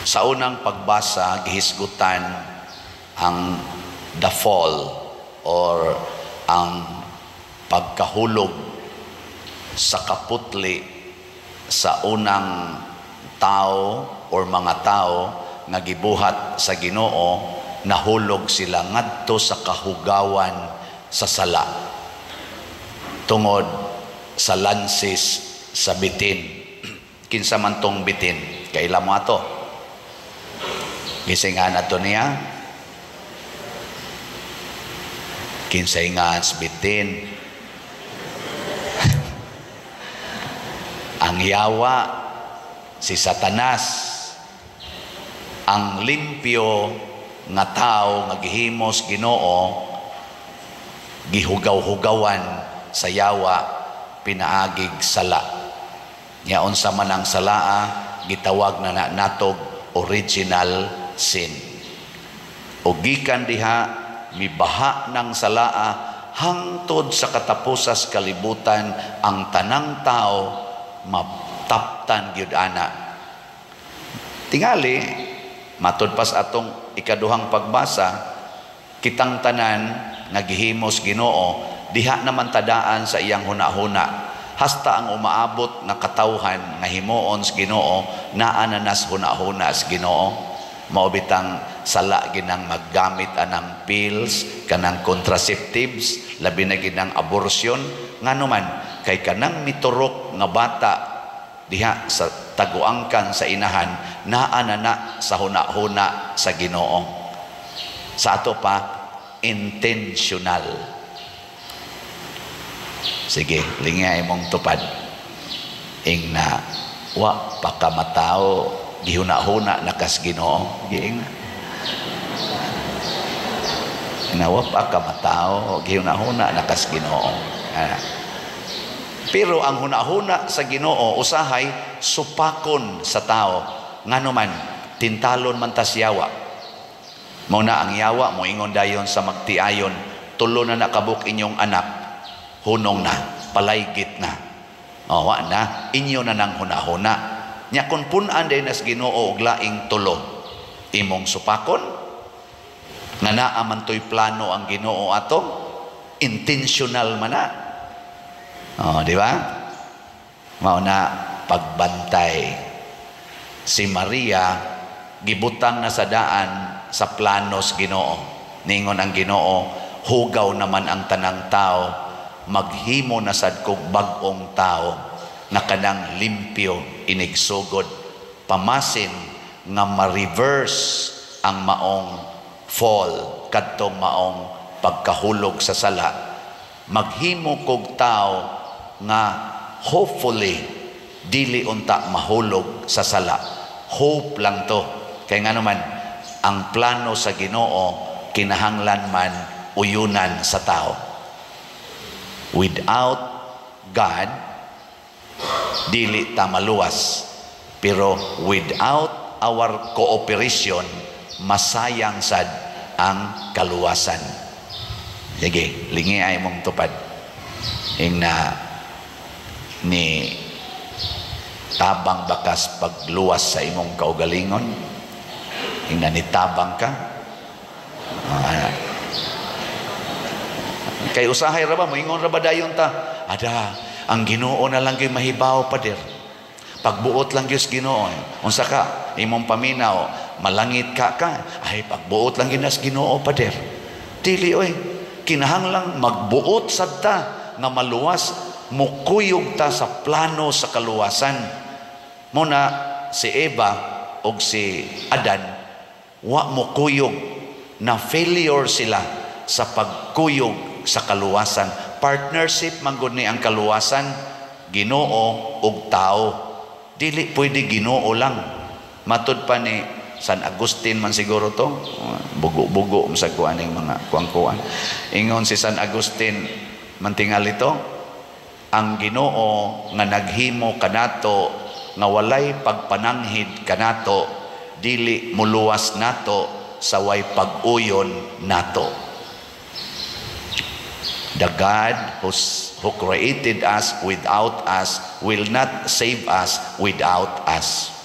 Sa unang pagbasa, gihisgutan ang the fall or ang pagkahulog sa kaputli sa unang tao or mga tao nga gibuhat sa Ginoo. Nahulog sila ngadto sa kahugawan sa sala tungod sa lansis sa bitin. Kinsa man tong bitin? Kaila mo ato? Gisingan ato niya. Kinsay nga bitin? Ang yawa, si Satanas. Ang limpyo nga tao nga gihimos Ginoo, gihugaw-hugawan sa yawa pinaagig sala. Nya unsa man ang salaa, gitawag na natog original sin. O gikan diha mibaha ng salaa hangtod sa katapusas kalibutan. Ang tanang tao mataptan gyud ana. Tingali matud pas atong ikaduhang pagbasa, kitang tanan nga gihimos Ginoo, diha naman tadaan sa iyang hunahuna. Hasta ang umaabot nga katawhan nga himuon sa Ginoo, naa na nas hunahuna sa Ginoo. Mao bitang sala ginang maggamit anang pills, kanang contraceptives, labi na ginang abortion. Ngano man? Kay kanang miturok nga bata diha sa taguangkan sa inahan, naa na na sa hunahuna sa Ginoo. Sa ato pa, intentional. Sige, lingay imong tupad. Ing na wa pa ka matao, gihuna-huna na kas Ginoo. Giing na. Wa pa ka matao, gihuna-huna na kas Ginoo. Pero ang huna-huna sa Ginoo usahay supakon sa tao. Ngano man? Tintalon man tas yawa. Mao na ang yawa moingon dayon sa magtiayon, tulo na nakabuk inyong anak, hunong na, palaygit na. O, wa na, inyo na nang hunahuna. Nya kun pun-an day nas Ginoo og laing tulo, imong supakon nga naa man toy plano ang Ginoo ato, intentional man na. O, di ba? Mao na pagbantay. Si Maria gibutang na sa daan sa planos Ginoo. Ningon ang Ginoo, hugaw naman ang tanang tao, maghimo na sad kog bag-ong tao na kanang limpyo inigsugod, pamasin nga ma-reverse ang maong fall kadtong maong pagkahulog sa sala. Maghimo kog tao nga hopefully dili unta mahulog sa sala. Hope lang to. Kay ngano man, ang plano sa Ginoo kinahanglan man uyunan sa tao. Without God, dili ta maluwas. Pero without our cooperation, masayang sad ang kaluwasan. Sige, lingi ay mong tupad. Ing na ni tabang bakas pagluwas sa imong kaugalingon. Ing na nitabang ka. Kay usahay ra ba, moingon ra ba dayon ta? Ada, ang Ginoo na lang gyud mahibaw, pader. Pagbuot lang gyud sa Ginoo. Unsa ka? Imong paminaw, malangit ka ka. Ay, pagbuot lang gyud sa Ginoo, pader. Dili oy, kinahanglang magbuot sad ta nga maluwas, mukuyog ta sa plano sa kaluwasan. Muna si Eva og si Adan wa mukuyog, na failure sila sa pagkuyog sa kaluwasan. Partnership man gud ni ang kaluwasan, Ginoo ug tao. Dili pwede Ginoo lang. Matud pa ni San Agustin man siguro to, bugo-bugo sa kuaning mga kuang-kuan. Ingon si San Agustin mantingali to, ang Ginoo nga naghimo kanato nga walay pagpananghid kanato, dili muluwas nato sa way pag-uyon nato. The God who created us without us will not save us without us.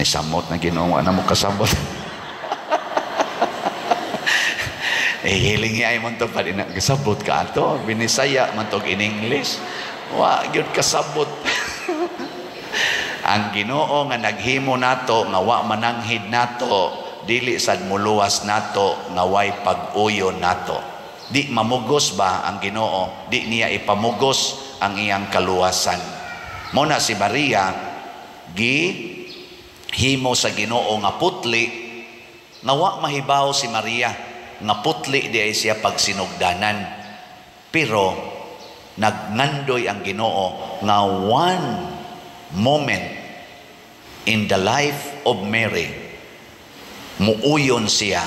Ani samot na Ginoo, ana mo kasabot. Eh, hiling ay man to pa din kasabot ka ato. Binisaya man to in English. Wa gyud kasabot. Ang Ginoo nga naghimo nato nga wa mananghid nato, dili sad muluwas nato nga way pag-uyon nato. Di mamugos ba ang Ginoo? Di niya ipamugos ang iyang kaluwasan. Mo na si Maria gi himo sa Ginoo nga putli nga wa mahibaw si Maria nga putli di ay siya pagsinugdanan. Pero nagngandoy ang Ginoo nga one moment in the life of Mary muuyon siya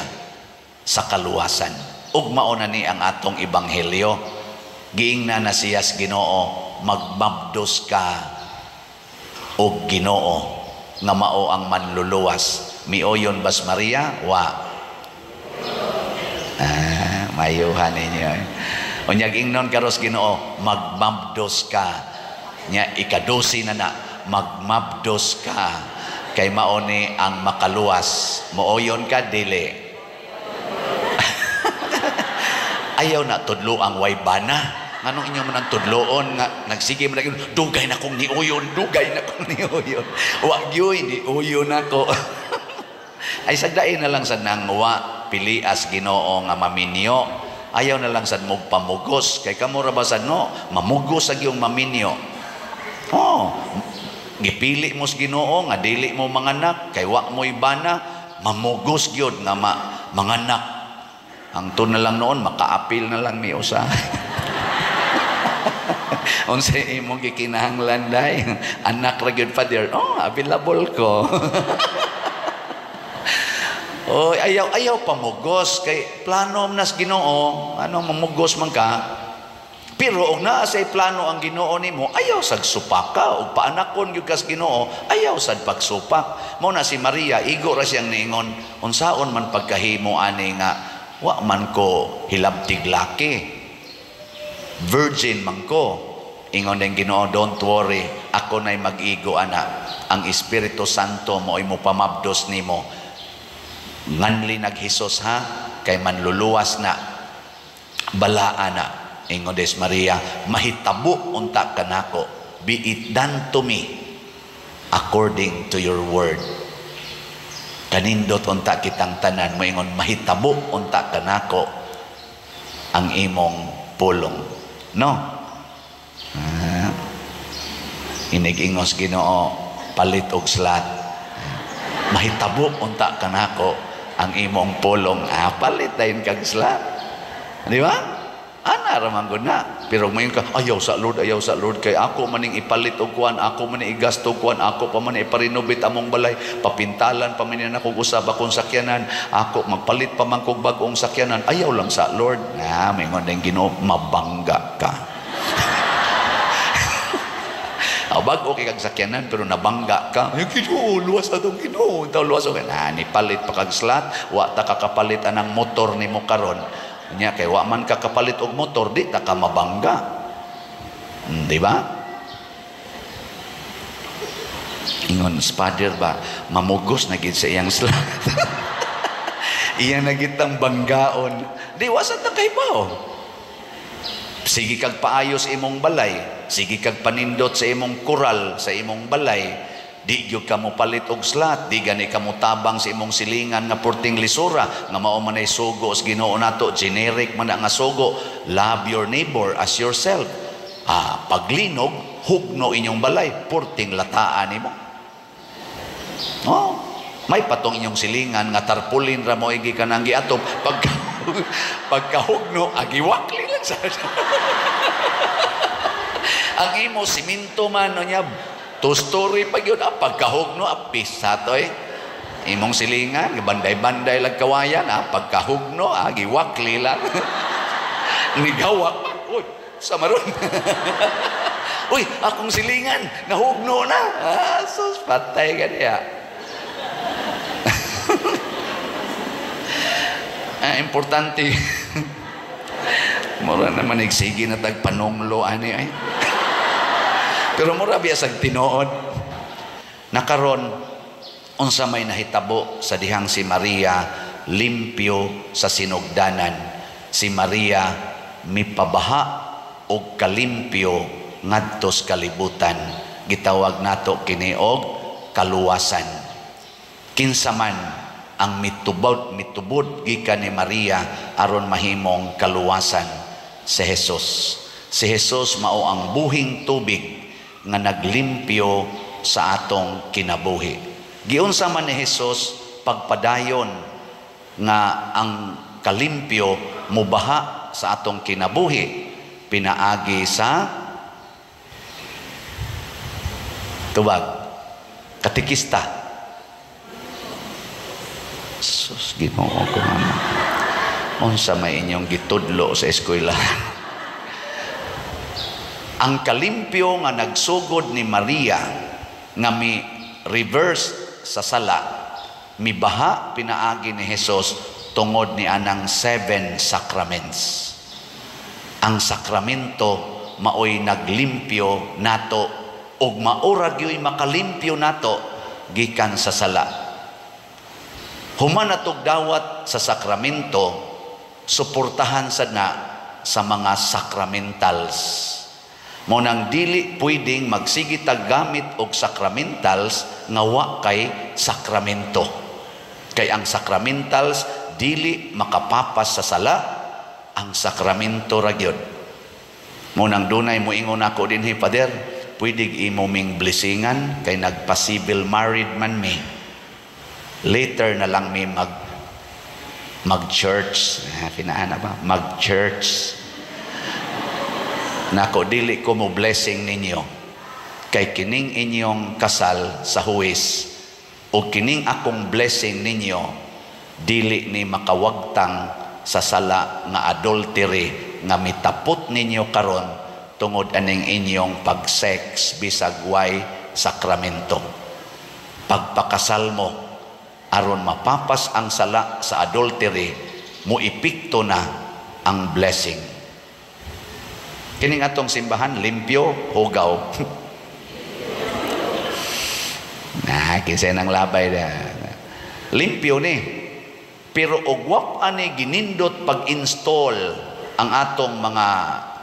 sa kaluwasan. Ug mao na ni ang atong ebanghelyo. Giingna na siya sa Ginoo, magmabdos ka og Ginoo nga mao ang manluluwas. Mioyon bas Maria? Wa. Ah, mayuhan ninyo. Unyag ingnon karos Ginoo, magmabdos ka. Nya ikadusi na na, magmabdos ka kay mao ni ang makaluwas. Mooyon ka dili? Ayaw na tudlo ang way bana. Nganong inyo man ang tudloon nga nagsige man lagi, dugay na kong niuyon, dugay na kong niuyon. Wa gyud niuyon nako. Ay sagdain na lang sad nang wa pilias Ginoo nga maminyo. Ayaw na lang sad mog pamugos kay kamo ra ba sad no, mamugos sa giyong maminyo. Oh, gipili mo sa Ginoo nga dili mo manganak kay wa mo'y bana, mamugos gyud nga manganak. Ang tun na lang noon, makaapil na lang mi usa. Unsay imong gikinahanglan day? Anak ra gyud, Father. Oh, available ko. Oh, ayaw ayaw pamugos kay plano nas Ginoo, ano mamugos man ka. Pero og naa say plano ang Ginoo nimo, ayaw sad supaka og paanakon gyud kas Ginoo, ayaw sad pagsupak. Mao na si Maria, igo ra siyang niingon, unsaon man pagkahimo ani nga wa man ko hilabtig laki. Virgin man ko. Ingon din Ginoo, don't worry, ako na'y mag-igo ana. Ang Espiritu Santo mo'y mopamabdos nimo. Nganli nag Hesus ha, kay manluluwas na balaan na. Ingon des Maria, mahitabo unta kanako, be it done to me according to your word. Kanindot unta kitang tanan, moingon mahitabo unta kanako ang imong pulong. No? Ah, inig-ingos Ginoo, palit og slat. Mahitabo unta kanako ang imong pulong. Ah, palit dayon kag slat. Di ba? Ana ra man gud na. Pero moingon ka, ayaw sa Lord, ayaw sa Lord kay ako maning ipalit og kuan, ako maning igasto kuan, ako pa man iparenovate among balay, papintalan pa man akong usab akong sakyanan, ako magpalit pa man kog bag-ong sakyanan, ayaw lang sa Lord. Na moingon din Ginoo, mabangga ka. Bag-o kay kag sakyanan pero nabangga ka. Ay Ginoo, luwas atong Ginoo. Taw luwas og na nipalit pa kag slat, wa ta kakapalit anang motor nimo karon. Nya kay wa man ka kapalit og motor, di ta ka mabangga. Di ba? Ingon spader ba, mamugos na gid sa iyang slat. Iyang nagitang banggaon. Di wa sad na kay bao. Sige kag paayos imong balay, sige kag panindot sa imong kural, sa imong balay. Di gyud ka mo palit og slat, di gani ka mo tabang sa imong silingan nga porting lisura, nga mao man ay sugo sa Ginoo nato, generic man nga sugo, love your neighbor as yourself. Ah, paglinog, hugno inyong balay, porting lataan nimo. Oh, may patong inyong silingan nga tarpulin ra mo igi kanang giatop pag pagkahugno agiwakli lang sa ang imo siminto man no niya two story pa gyud, ah, pagkahugno apis to eh. Imong silingan banday-banday lag kawayan, ah, pagkahugno ah, giwakli lang. Nigawak, uy, sa maron. Uy, akong silingan nahugno na. Ah, sus, patay ka niya. Ah, importante. Mura naman nagsige na tag panunglo ani ay. Pero mura biya sag tinuod. Nakaron Unsa may nahitabo sa dihang si Maria limpyo sa sinugdanan? Si Maria mipabaha og kalimpyo ngadto sa kalibutan. Gitawag nato kini og kaluwasan. Kinsa man ang mitubod gikan ni Maria aron mahimong kaluwasan? Si Jesus. Si Jesus mao ang buhing tubig nga naglimpyo sa atong kinabuhi. Giunsa man ni Jesus pagpadayon nga ang kalimpyo mubaha sa atong kinabuhi? Pinaagi sa tubag katekista. Sus, Ginoo ko, mama. Unsa may inyong gitudlo sa eskwela? Ang kalimpyo nga nagsugod ni Maria nga mi reverse sa sala, mibaha pinaagi ni Jesus tungod ni anang seven sacraments. Ang sakramento maoy naglimpyo nato ug maura gyoy makalimpyo nato gikan sa sala. Human natog dawat sa sakramento, suportahan sad na sa mga sacramentals. Mo nang dili pwedeng magsige tag gamit og sacramentals nga wa kay sakramento. Kay ang sacramentals dili makapapas sa sala, ang sakramento ra gyud. Mo nang dunay moingon ako dinhi, "Father, pwede imo ming blessingan kay nagpa-civil married man mi. Later na lang mi mag church." Pinaana ba? Mag church. Nako, dili ko mo blessing ninyo. Kay kining inyong kasal sa huwis o kining akong blessing ninyo dili ni makawagtang sa sala nga adultery nga mitapot ninyo karon tungod aning inyong pag-sex bisag way sakramento. Pagpakasal mo aron mapapas ang sala sa adultery, mo epekto na ang blessing. Kining atong simbahan, limpyo, hugaw? Nah, kinsa nang labay na. Limpyo ni. Pero og ani ginindot pag-install ang atong mga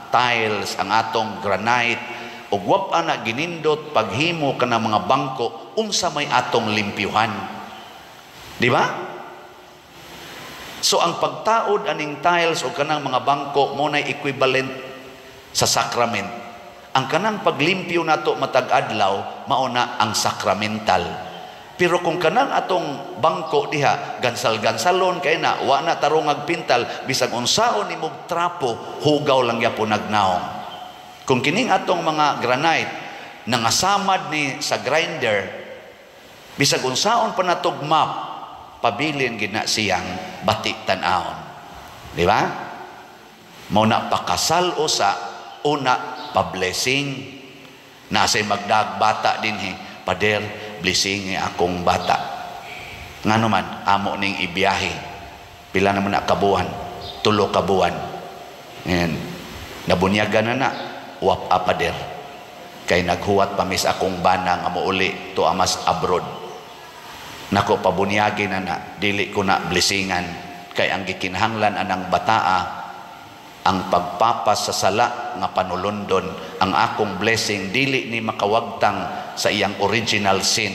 tiles, ang atong granite, ug wap ana ginindot paghimo kana mga bangko, unsa may atong limpyuhan? Di ba? So ang pagtaod aning tiles o kanang mga bangko mo nay equivalent sa sacrament. Ang kanang paglimpyo nato matag adlaw mao na ang sacramental. Pero kung kanang atong bangko diha gansal-gansalon kay na wa na tarongag pintal, bisag unsaon nimog trapo, hugaw lang gyapon nagnaong. Kung kining atong mga granite nangasamad ni sa grinder, bisag unsaon pa natog map, pabilin gid na siyang bati tan-awon. Di ba? Mao na pakasal usa, una pa-blessing. Nasa'y magdag bata dinhi, "Pader, blessing akong bata." Ngano man, amo ning ibiyahe. Pila naman na kabuan? 3 ka buwan. And nabunyagan na na, wap a pader. Kay naghuwat pa mis akong bana nga mouli to amas abroad. Nako, pabunyagi na na, dili ko na blessingan kay ang gikinahanglan anang bataa ang pagpapas sa sala nga panulundon. Ang akong blessing dili ni makawagtang sa iyang original sin.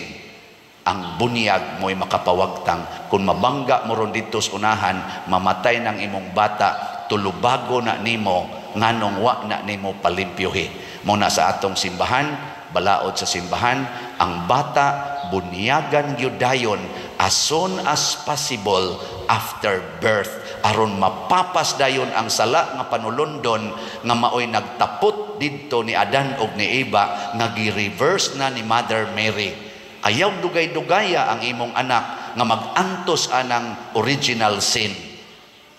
Ang bunyag mo'y makapawagtang. Kung mabangga mo ron dito sa unahan, mamatay ng imong bata, tulubago na nimo nganong wa na nimo palimpyuhi. Mo na sa atong simbahan, balaod sa simbahan, ang bata bunyagan gyud dayon as soon as possible after birth aron mapapas dayon ang sala nga panulundon nga maoy nagtapot didto ni Adan og ni Eva nga gi-reverse na ni Mother Mary. Ayaw dugay-dugaya ang imong anak nga mag-antos anang original sin.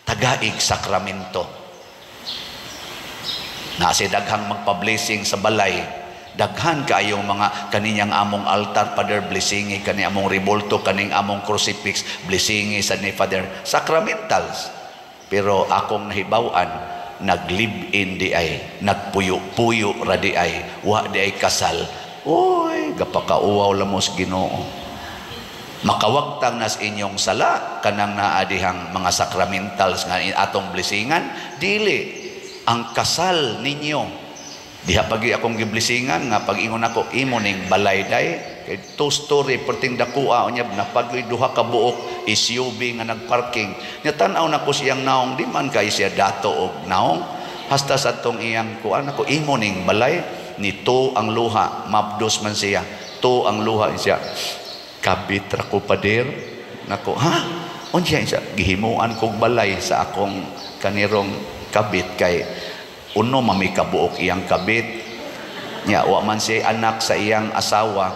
Tagaig sakramento. Na si daghang magpa-blessing sa balay, daghan kaayong mga kaninyang among altar, "Father, blessingi kani among rebulto, kaning among crucifix, blessingi sa ni Father," sacramentals. Pero akong nahibaw-an, nag-live-in di ay, nagpuyo-puyo ra di ay, wa di ay kasal. Oy, gapakauwaw lamos Ginoo. Makawagtang nas inyong sala kanang naa dihang mga sacramentals nga atong blesingan, dili ang kasal ninyo. Diha pagi akong giblesingan nga pag-ingon ako, "Imo ning balay, day," kay two story, perting dakua. Unya napagoy duha ka buok SUV nga nagparking. Nya tan-aw nako siyang naong, di man kay siya dato og naong hasta sa atong iyang kuan. Ako, "Imo ning balay." Ni to ang luha, mabdos man siya, to ang luha siya, "Kabit ra ko, pader." Nako, "Ha, unya siya?" "Gihimuan kog balay sa akong kanirong kabit kay uno mami kabuok iyang kabit nya, wa man siya anak sa iyang asawa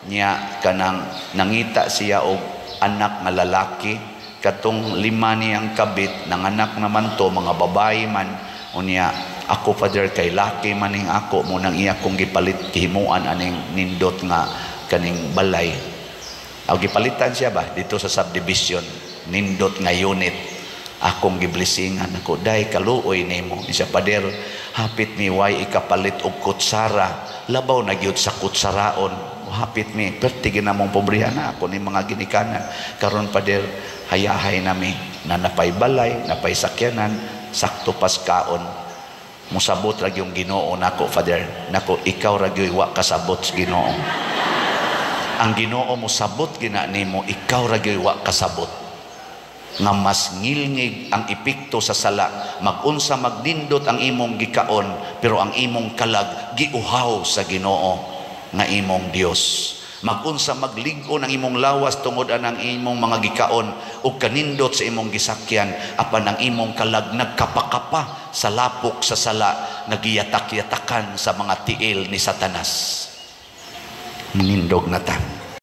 niya. Kanang nangita siya og anak nga lalaki. Katong lima niyang kabit nanganak naman to, mga babae man. Unya ako, father, kay laki man ning ako mo nang iya kong gipalit, gihimuan aning nindot nga kaning balay." Aw, gipalitan siya ba dito sa subdivision, nindot nga unit. Akong giblesingan ako, "Day, kaluoy nimo." Siya, "Pader, hapit mi way ikapalit og kutsara, labaw na gyud sa kutsaraon. Hapit mi perti ginamong pobrehan na ako ni mga ginikanan. Karon, pader, hayahay nami na napay balay, napay sakyanan, sakto pas kaon. Musabot ra yung Ginoo nako, father." Nako, "Ikaw ra gyud wa kasabot sa Ginoo. Ang Ginoo mosabot gina nimo, ikaw ra gyud wa kasabot nga mas ngilngig ang epekto sa sala. Magunsa magnindot ang imong gikaon, pero ang imong kalag giuhaw sa Ginoo nga imong Dios. Magunsa maglig-on ang imong lawas tungod anang imong mga gikaon ug kanindot sa imong gisakyan, apan ang imong kalag nagkapakapa sa lapok sa sala nga giyatak-yatakan sa mga tiil ni Satanas." Nindog na ta.